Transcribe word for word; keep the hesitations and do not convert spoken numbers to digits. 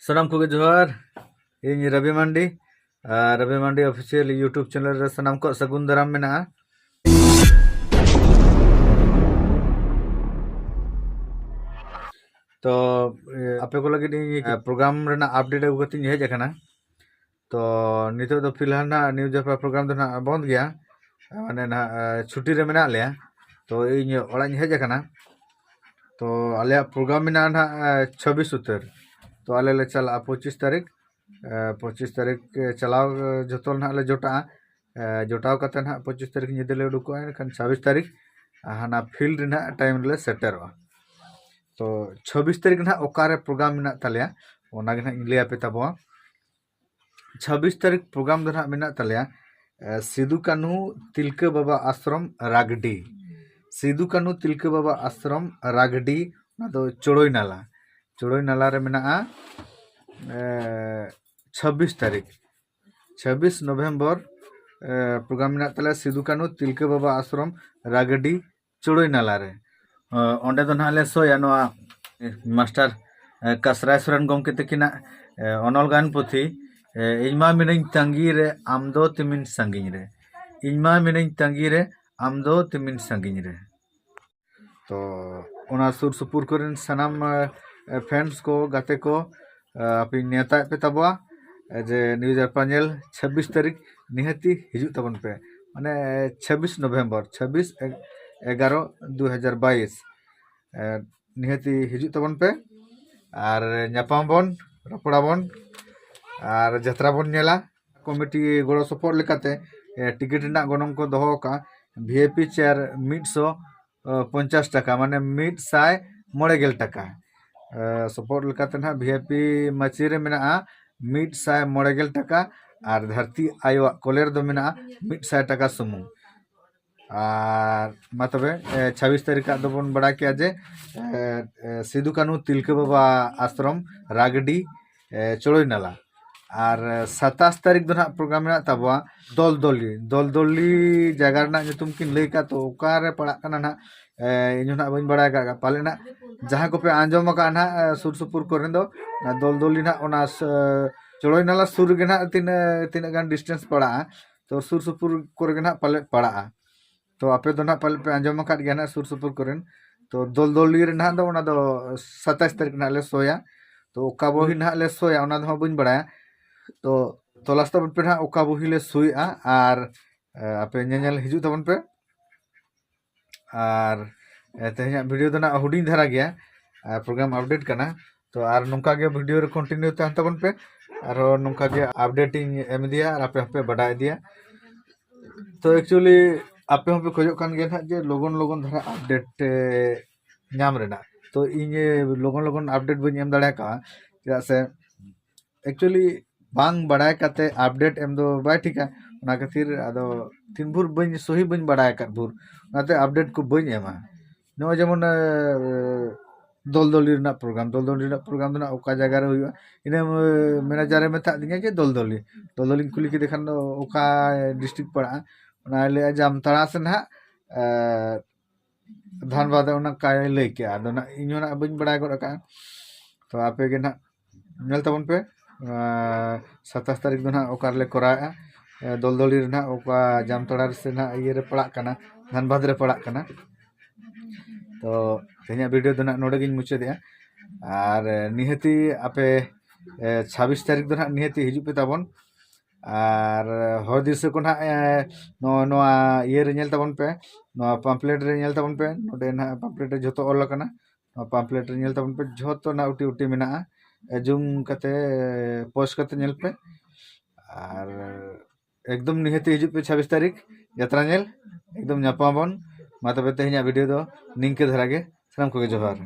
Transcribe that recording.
ᱥᱟᱱᱟᱢ ᱠᱚᱜᱮ ᱡᱚᱦᱟᱨ᱾ ᱤᱧ ᱨᱚᱵᱤ ᱢᱟᱱᱰᱤ, ᱟᱨ ᱨᱚᱵᱤ ᱢᱟᱱᱰᱤ ᱚᱯᱷᱤᱥᱤᱭᱟᱞ YouTube ᱪᱮᱱᱮᱞ ᱨᱮ ᱥᱟᱱᱟᱢ ᱠᱚᱣᱟᱜ ᱥᱟᱹᱜᱩᱱ ᱫᱟᱨᱟᱢ ᱢᱮᱱᱟᱜᱼᱟ᱾ ᱛᱚ ᱟᱯᱮ ᱠᱚ ᱞᱟᱹᱜᱤᱫ ᱤᱧ ᱯᱨᱳᱜᱨᱟᱢ ᱨᱮᱱᱟᱜ ᱟᱯᱰᱮᱴ ᱟᱹᱜᱩ ᱠᱟᱛᱮ ᱤᱧ ᱦᱮᱡ ᱟᱠᱟᱱᱟ᱾ ᱛᱚ ᱱᱤᱛᱚᱜ ᱫᱚ ᱯᱷᱤᱞᱦᱟᱞ ᱱᱟᱦᱟᱜ ᱱᱤᱭᱩ ᱡᱟᱯᱟ ᱯᱨᱳᱜᱨᱟᱢ ᱫᱚ ᱱᱟᱦᱟᱜ ᱵᱚᱱᱫ ᱜᱮᱭᱟ, ᱢᱟᱱᱮ ᱱᱟᱦᱟᱜ ᱪᱷᱩᱴᱤ ᱨᱮ ᱢᱮᱱᱟᱜ ᱞᱮᱭᱟ᱾ ᱛᱚ ᱤᱧ ᱚᱲᱟᱜ ᱤᱧ ᱦᱮᱡ ᱟᱠᱟᱱᱟ᱾ ᱛᱚ ᱟᱞᱮᱭᱟᱜ ᱯᱨᱳᱜᱨᱟᱢ ᱢᱮᱱᱟᱜᱼᱟ ᱱᱟᱦᱟᱜ ᱪᱷᱟᱵᱵᱤᱥ ᱩᱛᱟᱹᱨ᱾ ᱛᱚ ᱟᱞᱮ ᱞᱮ ᱪᱟᱞᱟᱜᱼᱟ ᱯᱚᱸᱪᱤᱥ ᱛᱟᱹᱨᱤᱠᱷ᱾ ᱯᱚᱸᱪᱤᱥ ᱛᱟᱹᱨᱤᱠᱷ ᱪᱟᱞᱟᱣ ᱡᱚᱛᱚ ᱱᱟᱦᱟᱜ ᱞᱮ ᱡᱚᱴᱟᱜᱼᱟ᱾ ᱡᱚᱴᱟᱣ ᱠᱟᱛᱮ ᱱᱟᱦᱟᱜ ᱯᱚᱸᱪᱤᱥ ᱛᱟᱹᱨᱤᱠᱷ ᱧᱤᱫᱟᱹ ᱞᱮ ᱩᱰᱩᱠᱚᱜᱼᱟ᱾ ᱮᱱᱠᱷᱟᱱ ᱪᱷᱟᱵᱵᱤᱥ ᱛᱟᱹᱨᱤᱠᱷ ᱦᱟᱱᱟ ᱯᱷᱤᱞᱰ ᱨᱮ ᱱᱟᱦᱟᱜ ᱴᱟᱭᱤᱢ ᱨᱮᱞᱮ ᱥᱮᱴᱮᱨᱚᱜᱼᱟ᱾ ᱛᱚ ᱪᱷᱟᱵᱵᱤᱥ ᱛᱟᱹᱨᱤᱠᱷ ᱱᱟᱦᱟᱜ ᱚᱠᱟᱨᱮ ᱯᱨᱳᱜᱨᱟᱢ ᱢᱮᱱᱟᱜ ᱛᱟᱞᱮᱭᱟ, ᱚᱱᱟ ᱜᱮ ᱱᱟᱦᱟᱜ ᱤᱧ ᱞᱟᱹᱭ ᱟᱯᱮ ᱛᱟᱵᱚᱱᱟ᱾ ᱪᱷᱟᱵᱵᱤᱥ ᱛᱟᱹᱨᱤᱠᱷ ᱯᱨᱳᱜᱨᱟᱢ ᱫᱚ ᱱᱟᱦᱟᱜ ᱢᱮᱱᱟᱜ ᱛᱟᱞᱮᱭᱟ ᱥᱤᱫᱩ ᱠᱟᱹᱱᱦᱩ ᱛᱤᱞᱠᱟᱹ ᱵᱟᱵᱟ ᱟᱥᱨᱚᱢ ᱨᱟᱜᱽᱰᱤ᱾ ᱥᱤᱫᱩ ᱠᱟᱹᱱᱦᱩ ᱛᱤᱞᱠᱟᱹ ᱵᱟᱵᱟ ᱟᱥᱨᱚᱢ ᱨᱟᱜᱽᱰᱤ, ᱚᱱᱟ ᱫᱚ ᱪᱚᱲᱚᱭ ᱱᱟᱞᱟ, ᱪᱚᱲᱚᱭ ᱱᱟᱞᱟ ᱨᱮ ᱢᱮᱱᱟᱜᱼᱟ᱾ ᱪᱷᱟᱵᱵᱤᱥ ᱛᱟᱹᱨᱤᱠᱷ, ᱪᱷᱟᱵᱵᱤᱥ ᱱᱚᱵᱷᱮᱢᱵᱚᱨ ᱯᱨᱳᱜᱨᱟᱢ ᱢᱮᱱᱟᱜ ᱛᱟᱞᱮᱭᱟ ᱥᱤᱫᱩ ᱠᱟᱹᱱᱦᱩ ᱛᱤᱞᱠᱟᱹ ᱵᱟᱵᱟ ᱟᱥᱨᱚᱢ ᱨᱟᱜᱽᱰᱤ ᱪᱩᱲᱩᱭ ᱱᱟᱞᱟ ᱨᱮ᱾ ᱚᱸᱰᱮ ᱫᱚ ᱱᱟᱦᱟᱜ ᱞᱮ ᱥᱳᱭᱟ ᱱᱚᱣᱟ ᱢᱟᱥᱴᱟᱨ ᱠᱟᱥᱨᱟᱭ ᱥᱚᱨᱮᱱ ᱜᱚᱢᱠᱮ ᱛᱟᱹᱠᱤᱱᱟᱜ ᱚᱱᱚᱞ ᱜᱟᱭᱟᱱ ᱯᱩᱛᱷᱤ, ᱤᱧ ᱢᱟ ᱢᱤᱱᱟᱹᱧ ᱛᱟᱺᱜᱤ ᱨᱮ, ᱟᱢ ᱫᱚ ᱛᱤᱢᱤᱱ ᱥᱟᱺᱜᱤᱧ ᱨᱮ᱾ ᱤᱧ ᱢᱟ ᱢᱤᱱᱟᱹᱧ ᱛᱟᱺᱜᱤ ᱨᱮ, ᱟᱢ ᱫᱚ ᱛᱤᱢᱤᱱ ᱥᱟᱺᱜᱤᱧ ᱨᱮ᱾ ᱛᱚ ᱚᱱᱟ ᱥᱩᱨ ᱥᱩᱯᱩᱨ ᱠᱚᱨᱮᱱ ᱥᱟᱱᱟᱢ ᱯᱷᱮᱱᱥ ᱠᱚ, ᱜᱟᱛᱮ ᱠᱚ, ᱟᱯᱮᱧ ᱱᱮᱣᱛᱟᱭᱮᱫ ᱯᱮ ᱛᱟᱵᱚᱣᱟ ᱡᱮ ᱱᱤᱭᱩ ᱡᱟᱯᱟ ᱧᱮᱞ ᱪᱷᱟᱵᱵᱤᱥ ᱛᱟᱹᱨᱤᱠᱷ ᱱᱤᱦᱟᱹᱛᱤ ᱦᱤᱡᱩᱜ ᱛᱟᱵᱚᱱ ᱯᱮ᱾ ᱢᱟᱱᱮ ᱪᱷᱟᱵᱵᱤᱥ ᱱᱚᱵᱷᱮᱢᱵᱚᱨ, ᱪᱷᱟᱵᱵᱤᱥ ᱮᱜᱟᱨᱚ ᱫᱩ ᱦᱟᱡᱟᱨ ᱵᱟᱭᱤᱥ᱾ ᱱᱤᱦᱟᱹᱛᱤ ᱦᱤᱡᱩᱜ ᱛᱟᱵᱚᱱ ᱯᱮ ᱟᱨ ᱧᱟᱯᱟᱢ ᱵᱚᱱ, ᱨᱚᱯᱚᱲᱟᱵᱚᱱ ᱟᱨ ᱡᱟᱛᱨᱟ ᱵᱚᱱ ᱧᱮᱞᱟ᱾ ᱠᱚᱢᱤᱴᱤ ᱜᱚᱲᱚ ᱥᱚᱯᱚᱦᱚᱫ ᱞᱮᱠᱟᱛᱮ ᱴᱤᱠᱤᱴ ᱨᱮᱱᱟᱜ ᱜᱚᱱᱚᱝ ᱠᱚ ᱫᱚᱦᱚ ᱟᱠᱟᱫᱼᱟ᱾ ᱵᱷᱤ ᱟᱭ ᱯᱤ ᱪᱮᱭᱟᱨ ᱢᱤᱫ ᱥᱚ ᱯᱚᱧᱪᱟᱥ ᱴᱟᱠᱟ, ᱢᱟᱱᱮ ᱢᱤᱫ ᱥᱟᱭ ᱢᱚᱬᱮ ᱜᱮᱞ ᱴᱟᱠᱟ᱾ ᱥᱚᱯᱚᱦᱚᱫ ᱞᱮᱠᱟᱛᱮ ᱱᱟᱦᱟᱜ ᱵᱷᱤ ᱟᱭ ᱯᱤ ᱢᱟᱹᱪᱤ ᱨᱮ ᱢᱮᱱᱟᱜᱼᱟ ᱢᱤᱫ ᱥᱟᱭ ᱢᱚᱬᱮ ᱜᱮᱞ ᱴᱟᱠᱟ, ᱟᱨ ᱫᱷᱟᱹᱨᱛᱤ ᱟᱭᱳᱣᱟᱜ ᱠᱚᱞᱮ ᱨᱮᱫᱚ ᱢᱮᱱᱟᱜᱼᱟ ᱢᱤᱫ ᱥᱟᱭ ᱴᱟᱠᱟ ᱥᱩᱢᱩᱝ᱾ ᱟᱨ ᱢᱟ ᱛᱚᱵᱮ ᱪᱷᱟᱵᱵᱤᱥ ᱛᱟᱹᱨᱤᱠᱷᱟᱜ ᱫᱚᱵᱚᱱ ᱵᱟᱲᱟᱭ ᱠᱮᱜᱼᱟ ᱡᱮ ᱥᱤᱫᱩ ᱠᱟᱹᱱᱦᱩ ᱛᱤᱞᱠᱟᱹ ᱵᱟᱵᱟ ᱟᱥᱨᱚᱢ ᱨᱟᱜᱽᱰᱤ ᱪᱚᱲᱚᱭ ᱱᱟᱞᱟ᱾ ᱟᱨ ᱥᱟᱛᱟᱥ ᱛᱟᱹᱨᱤᱠᱷ ᱫᱚ ᱱᱟᱦᱟᱜ ᱯᱨᱳᱜᱨᱟᱢ ᱢᱮᱱᱟᱜ ᱛᱟᱵᱚᱣᱟ ᱫᱚᱞᱫᱚᱞᱤ᱾ ᱫᱚᱞᱫᱚᱞᱤ ᱡᱟᱭᱜᱟ ᱨᱮᱱᱟᱜ ᱧᱩᱛᱩᱢ ᱠᱤᱱ ᱞᱟᱹᱭ ᱠᱟᱜ, ᱛᱚ ᱚᱠᱟᱨᱮ ᱯᱟᱲᱟᱜ ᱠᱟᱱᱟ ᱱᱟᱦᱟᱜ ᱤᱧ ᱦᱚᱸ ᱱᱟᱦᱟᱜ ᱵᱟᱹᱧ ᱵᱟᱲᱟᱭ ᱟᱠᱟᱫ᱾ ᱯᱟᱞᱮ ᱱᱟᱦᱟᱜ ᱡᱟᱦᱟᱸ ᱠᱚᱯᱮ ᱟᱸᱡᱚᱢ ᱟᱠᱟᱫᱼᱟ ᱱᱟᱦᱟᱜ, ᱥᱩᱨ ᱥᱩᱯᱩᱨ ᱠᱚᱨᱮ ᱫᱚ ᱚᱱᱟ ᱫᱚᱞᱫᱚᱞᱤ ᱱᱟᱦᱟᱜ ᱚᱱᱟ ᱪᱚᱲᱚᱭ ᱱᱟᱞᱟ ᱥᱩᱨ ᱨᱮᱜᱮ ᱱᱟᱦᱟᱜ ᱛᱤᱱᱟᱹᱜ ᱛᱤᱱᱟᱹᱜ ᱜᱟᱱ ᱰᱤᱥᱴᱮᱱᱥ ᱯᱟᱲᱟᱜᱼᱟ᱾ ᱛᱚ ᱥᱩᱨ ᱥᱩᱯᱩᱨ ᱠᱚᱨᱮ ᱜᱮ ᱱᱟᱦᱟᱜ ᱯᱟᱞᱮᱫ ᱯᱟᱲᱟᱜᱼᱟ᱾ ᱛᱚ ᱟᱯᱮ ᱫᱚ ᱱᱟᱦᱟᱜ ᱯᱟᱞᱮᱫ ᱯᱮ ᱟᱸᱡᱚᱢ ᱟᱠᱟᱫ ᱜᱮᱭᱟ ᱱᱟᱦᱟᱜ ᱥᱩᱨ ᱥᱩᱯᱩᱨ ᱠᱚᱨᱮᱱ᱾ ᱛᱚ ᱫᱚᱞᱫᱚᱞᱤ ᱨᱮ ᱱᱟᱦᱟᱜ ᱫᱚ ᱚᱱᱟ ᱫᱚ ᱥᱟᱛᱟᱭᱤᱥ ᱛᱟᱹᱨᱤᱠᱷ ᱱᱟᱦᱟᱜ ᱞᱮ ᱥᱳᱭᱟ᱾ ᱛᱚ ᱚᱠᱟ ᱵᱳᱦᱤ ᱱᱟᱦᱟᱜ ᱞᱮ ᱥᱳᱭᱟ ᱚᱱᱟ ᱫᱚ ᱦᱟᱸᱜ ᱵᱟᱹᱧ ᱵᱟᱲᱟᱭᱟ᱾ ᱛᱚ ᱛᱚᱞᱟᱥ ᱛᱟᱵᱚᱱ ᱯᱮ ᱱᱟᱦᱟᱜ ᱚᱠᱟ ᱵᱳᱦᱤ ᱞᱮ ᱥᱳᱭᱮᱜᱼᱟ, ᱟᱨ ᱟᱯᱮ ᱧᱮᱧᱮᱞ ᱦᱤᱡᱩᱜ ᱛᱟᱵᱚᱱ ᱯᱮ᱾ ᱟᱨ ᱛᱮᱦᱮᱧᱟᱜ ᱵᱷᱤᱰᱤᱭᱳ ᱫᱚ ᱱᱟᱦᱟᱜ ᱦᱩᱰᱤᱧ ᱫᱷᱟᱨᱟ ᱜᱮᱭᱟ, ᱯᱨᱳᱜᱨᱟᱢ ᱟᱯᱰᱮᱴ ᱠᱟᱱᱟ᱾ ᱛᱚ ᱟᱨ ᱱᱚᱝᱠᱟ ᱜᱮ ᱵᱷᱤᱰᱤᱭᱳ ᱨᱮ ᱠᱚᱱᱴᱤᱱᱤᱭᱩ ᱛᱟᱦᱮᱱ ᱛᱟᱵᱚᱱ ᱯᱮ᱾ ᱟᱨᱦᱚᱸ ᱱᱚᱝᱠᱟ ᱜᱮ ᱟᱯᱰᱮᱴ ᱤᱧ ᱮᱢ ᱤᱫᱤᱭᱟ ᱟᱨ ᱟᱯᱮ ᱦᱚᱸᱯᱮ ᱵᱟᱰᱟᱭ ᱤᱫᱤᱭᱟ᱾ ᱛᱚ ᱮᱠᱪᱩᱭᱮᱞᱤ ᱟᱯᱮ ᱦᱚᱸᱯᱮ ᱠᱷᱚᱡᱚᱜ ᱠᱟᱱ ᱜᱮᱭᱟ ᱱᱟᱦᱟᱜ ᱡᱮ ᱞᱚᱜᱚᱱ ᱞᱚᱜᱚᱱ ᱫᱷᱟᱨᱟ ᱟᱯᱰᱮᱴ ᱧᱟᱢ ᱨᱮᱱᱟᱜ᱾ ᱛᱚ ᱤᱧ ᱞᱚᱜᱚᱱ ᱞᱚᱜᱚᱱ ᱟᱯᱰᱮᱴ ᱵᱟᱹᱧ ᱮᱢ ᱫᱟᱲᱮ ᱟᱠᱟᱫᱼᱟ, ᱪᱮᱫᱟᱜ ᱥᱮ ᱮᱠᱪᱩᱭᱮᱞᱤ ᱵᱟᱝ ᱵᱟᱲᱟᱭ ᱠᱟᱛᱮ ᱟᱯᱰᱮᱴ ᱮᱢ ᱫᱚ ᱵᱟᱭ ᱴᱷᱤᱠᱟ᱾ ᱚᱱᱟ ᱠᱷᱟᱹᱛᱤᱨ ᱟᱫᱚ ᱛᱤᱱ ᱵᱷᱳᱨ ᱵᱟᱹᱧ ᱥᱚᱦᱤ ᱵᱟᱹᱧ ᱵᱟᱲᱟᱭ ᱟᱠᱟᱫ ᱵᱷᱳᱨ ᱚᱱᱟᱛᱮ ᱟᱯᱰᱮᱴ ᱠᱚ ᱵᱟᱹᱧ ᱮᱢᱟ᱾ ᱱᱚᱜᱼᱚᱭ ᱡᱮᱢᱚᱱ ᱫᱚᱞᱫᱚᱞᱤ ᱨᱮᱱᱟᱜ ᱯᱨᱳᱜᱨᱟᱢ, ᱫᱚᱞᱫᱚᱞᱤ ᱨᱮᱱᱟᱜ ᱯᱨᱳᱜᱨᱟᱢ ᱫᱚ ᱱᱟᱜ ᱚᱠᱟ ᱡᱟᱭᱜᱟ ᱨᱮ ᱦᱩᱭᱩᱜᱼᱟ, ᱤᱱᱟᱹ ᱢᱮᱱᱮᱡᱟᱨᱮ ᱢᱮᱛᱟᱫ ᱫᱤᱧᱟ ᱡᱮ ᱫᱚᱞᱫᱚᱞᱤ᱾ ᱫᱚᱞᱫᱚᱞᱤᱧ ᱠᱩᱞᱤ ᱠᱮᱫᱮ ᱠᱷᱟᱱ ᱫᱚ ᱚᱠᱟ ᱰᱤᱥᱴᱨᱤᱠᱴ ᱯᱟᱲᱟᱜᱼᱟ, ᱚᱱᱟᱭ ᱞᱟᱹᱭᱟ ᱡᱟᱢᱛᱟᱲᱟ ᱥᱮ ᱱᱟᱦᱟᱜ ᱫᱷᱟᱱᱵᱟᱫᱽ, ᱚᱱᱠᱟᱭ ᱞᱟᱹᱭ ᱠᱮᱜᱼᱟ᱾ ᱟᱫᱚ ᱱᱟᱜ ᱤᱧ ᱦᱚᱸ ᱱᱟᱜ ᱵᱟᱹᱧ ᱵᱟᱲᱟᱭ ᱜᱚᱫ ᱟᱠᱟᱫᱼᱟ᱾ ᱛᱚ ᱟᱯᱮ ᱜᱮ ᱱᱟᱜ ᱧᱮᱞ ᱛᱟᱵᱚᱱ ᱯᱮ, ᱥᱟᱛᱟᱥ ᱛᱟᱹᱨᱤᱠᱷ ᱫᱚ ᱱᱟᱜ ᱚᱠᱟ ᱨᱮᱞᱮ ᱠᱚᱨᱟᱣᱮᱫᱼᱟ᱾ ᱫᱚᱞᱫᱚᱞᱤ ᱨᱮ ᱱᱟᱜ ᱚᱠᱟ ᱡᱟᱢᱛᱟᱲᱟ ᱥᱮ ᱱᱟᱜ ᱤᱭᱟᱹ ᱨᱮ ᱯᱟᱲᱟᱜ ᱠᱟᱱᱟ, ᱫᱷᱟᱱᱵᱟᱫᱽ ᱨᱮ ᱯᱟᱲᱟᱜ ᱠᱟᱱᱟ᱾ ᱛᱚ ᱛᱮᱦᱮᱧᱟᱜ ᱵᱷᱤᱰᱤᱭᱳ ᱫᱚ ᱱᱟᱜ ᱱᱚᱰᱮ ᱜᱤᱧ ᱢᱩᱪᱟᱹᱫᱮᱜᱼᱟ᱾ ᱟᱨ ᱱᱤᱦᱟᱹᱛᱤ ᱟᱯᱮ ᱪᱷᱟᱵᱵᱤᱥ ᱛᱟᱹᱨᱤᱠᱷ ᱫᱚ ᱱᱟᱜ ᱱᱤᱦᱟᱹᱛᱤ ᱦᱤᱡᱩᱜ ᱯᱮ ᱛᱟᱵᱚᱱ᱾ ᱟᱨ ᱦᱚᱨ ᱫᱤᱥᱟᱹ ᱠᱚ ᱱᱟᱜ ᱱᱚᱜᱼᱚ ᱱᱚᱣᱟ ᱤᱭᱟᱹ ᱨᱮ ᱧᱮᱞ ᱛᱟᱵᱚᱱ ᱯᱮ, ᱱᱚᱣᱟ ᱯᱟᱢᱯᱞᱮᱴ ᱨᱮ ᱧᱮᱞ ᱛᱟᱵᱚᱱ ᱯᱮ᱾ ᱱᱚᱰᱮ ᱱᱟᱜ ᱯᱟᱢᱯᱞᱮᱴ ᱨᱮ ᱡᱷᱚᱛᱚ ᱚᱞ ᱟᱠᱟᱱᱟ᱾ ᱱᱚᱣᱟ ᱯᱟᱢᱯᱞᱮᱴ ᱨᱮ ᱧᱮᱞ ᱛᱟᱵᱚᱱ ᱯᱮ, ᱡᱷᱚᱛᱚ ᱱᱟᱜ ᱩᱴᱤ ᱩᱴᱤ ᱢᱮᱱᱟᱜᱼᱟ᱾ ᱡᱩᱢ ᱠᱟᱛᱮ ᱯᱚᱡᱽ ᱠᱟᱛᱮ ᱧᱮᱞ ᱯᱮ᱾ ᱟᱨ ᱮᱠᱫᱚᱢ ᱱᱤᱦᱟᱹᱛᱤ ᱦᱤᱡᱩᱜ ᱯᱮ ᱪᱷᱟᱵᱵᱤᱥ ᱛᱟᱹᱨᱤᱠᱷ ᱡᱟᱛᱨᱟ ᱧᱮᱞ᱾ ᱮᱠᱫᱚᱢ ᱧᱟᱯᱟᱢ ᱟᱵᱚᱱ᱾ ᱢᱟ ᱛᱚᱵᱮ ᱛᱮᱦᱮᱧᱟᱜ ᱵᱷᱤᱰᱤᱭᱳ ᱫᱚ ᱱᱤᱝᱠᱟᱹ ᱫᱷᱟᱨᱟ ᱜᱮ᱾ ᱥᱟᱱᱟᱢ ᱠᱚᱜᱮ ᱡᱚᱦᱟᱨ᱾